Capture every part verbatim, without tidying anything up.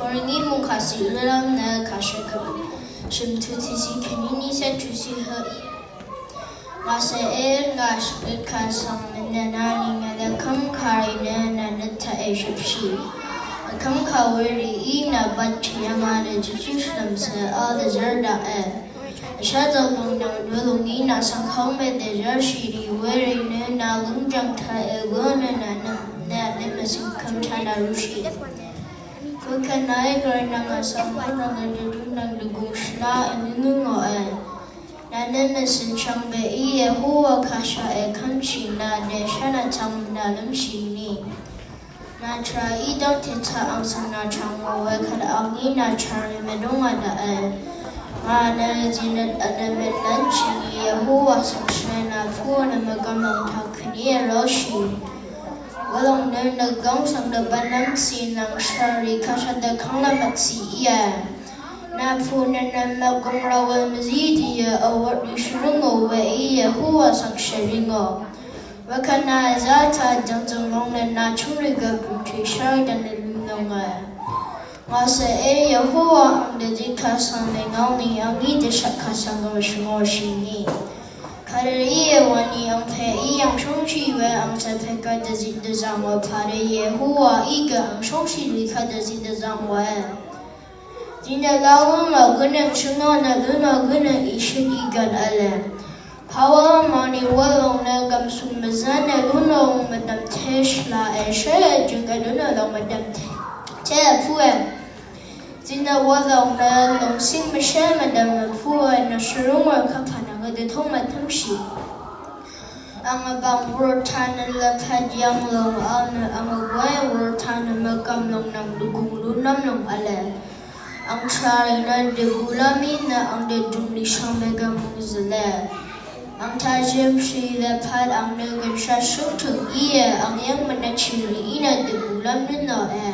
Mòrní mùngkàcì rvlv́m nø kàshvkøp shø̀m tuqcìcì kèní nícé tuqcì høq. Ngàcè é ngà shvkøt kà svng mvnvna nìngà lvkv́m kàrì nø nà nøt taq èshøpshì. Vkv́m kà werì í nà bvt tì yv̀ngà nø jvjú shvlv̀m cè vl dvzv́r daqe. Vshá zø̀lùng nvng dulùng í nà svng kv́ng mèdèzv́rshì rì werì nø nà lúngjv̀ng taq ègǿ nø nà nøt mvsø̀n kv́m taq nà rúshì. Kukvt nàí gvray nvng vsvng mv́n nvng dvdvdú nvng dvgùng shvlá ènǿ ngòe. Nà nøt mvsø̀n shvngbe í Yehowa kàshà èkv́nshì nà dèshá nà tvng nà lúmshì ni. Nà tvrà í dv́ngte taq ang svng nà tvrà ngò we kvt angí nà tvrà rì mvdúngà daqe. Ngà nø zìnøt vdø mvdv́nshì ni Yehowa svng shvre nà pú nø mvgvm lòng taq kø̀ní èróshì. Welòng nø nø gv́ng svng dvbvnv́mcì nvng shvrì kàshà dvkv́ng lvmvtcì íe. Nà pù nø nvmvp gv̀ng rvwvl mvzí dìe vwvt rì shvrǿngò we í Yehowa svng shèrí ngò. Wekvt nà zá taq jv̀ngzø̀ng long nø nà chǿngrì gv̀p bùmtì shv́r dvnø lún longe. Ngàcè é Yehowa ang dvzit kà svng mèngv́ng ni angí dvshvt kà svng gv̀m shvngōshì ni. Kadø íe wani angpè í ang shóngshì we ang cvt pè kvt dvzit dvzv̀ng we pàdé Yehowa í gø ang shóngshì rì kvt dvzit dvzv̀ng we. Zìnøt laq lúnò gǿ nø chøngá nø lúnò gǿ nø ìshøt ìgv̀n v̄le. Pàwá màni wvlòng nø gv̀msùng mvzv́n nø lúnò mvdv̀m té shvlaqe shé jø̀ng gv̀n lúnò lòng mvdv̀m té vpúe. Zìnøt wvlòng nø lòng cíng mvshé mvdv̀m vpúe nø shvrúngò kvpà nvng gø dvtóng mvtǿmshì. Ang vbàng wurtaq nø lvpat yv̀ng lòng vl nø ang vgwáy wurtaq nø mvgv̀m lòng nvng dvgùng lúnv́m lòng v̄le. Ang tvrà rì nø dvgùlv́m í nø ang dvdùng rì shvngbe gvmung zø̀le. Ang taq jømshì lvpat ang nø gønshaq shǿngtø̀ng íe ang yv́ng mvnvtshì rì í nø dvgùlv́m lúnòe.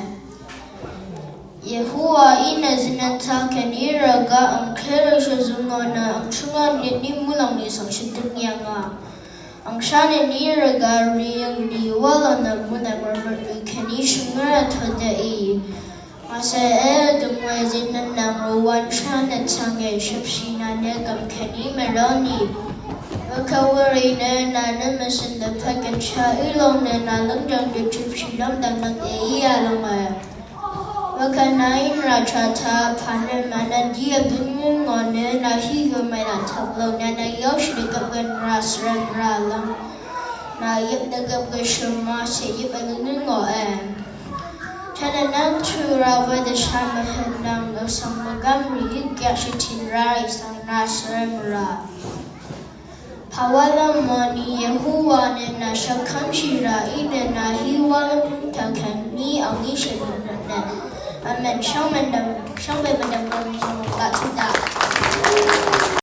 Yehowa í nø zìnøt taq kèní rvgaq ang kérø shvzøngò nø ang chǿngá nø ní mú lòng nì svng shvdøng yv̀ngà. Angshá nø ní rvgaq rì yø̀ng nì wá lò nø mú nø mv̀rmvt rì kèní shvngǿ rvtø daqì. Ngàcè é dø̀ng we zìnøt nvng rvwv̄n shá nø tv̀ngè shøpshì nà nø gv̀m kèní mvrá nì. Wekvt werì nø nà nø mvsø̀n dvpvt gv̀nshaq í lòng nø nà lúngjv̀ng dø shøpshì lv́m dv̀ng nø èí yà lòng we. Wekvt nàí nvrà tvrà taq pà nø mànvt dí vbǿn ngǿngò nø nàhí gø mèlà tvp lò nø nàyv́ngshì dvgvp gø nvrà svre mvrà lv́ng. Nà yøp dvgvp gø shø̀m màcè yøp vlø ngǿngòe. Tvrà nø nv́ng tvrà we dvshà mvhøt nvng vsvng mvgv́m rì yøp gvshì tìn rarì svng nvrà svre mvrà. Pàwálv́m mòni Yehowa nø nà shvkv́mshì rà í nø nàhí wálv́m lúngtaq kèní angí shèlø nø. Amen. Shvngbe mvdv̀m, shvngbe mvdv̀m gø mvzø̀ng gaq tø daq.